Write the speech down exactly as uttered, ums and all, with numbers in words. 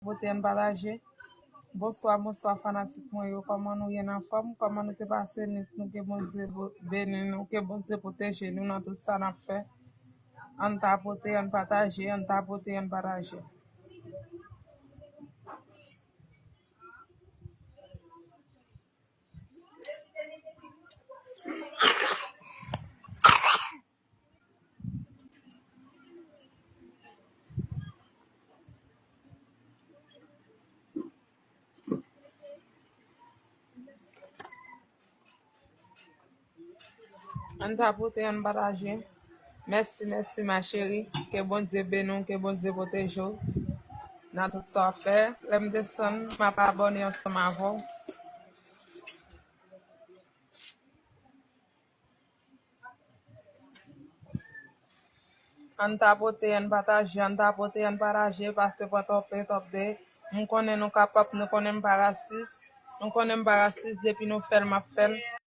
Pote, ann pataje. Bonswa, bonswa fanatik mwen yo. Kòman nou ye, n anfòm? Kòman nou te pase nwit nou? Ke Bondye bo- beni nou, ke Bondye pwoteje nou nan tout sa n ap fè. Ann tapote, ann pataje, ann tapote, ann pataje. Ann tapote, ann pataje. Mèsi, mèsi, ma chérie. Ke Bondye beni w, ke Bondye pwoteje w nan tout sa w ap fè. Lè m desann, m ap abòne ansanm avè w. Ann tapote, ann pataje, ann tapote, ann pataje, pase pran top un, top deux. M konnen nou kapab, nou konnen m pa rasis. Nou konnen m pa rasis, depi nou fè l, m ap fè l.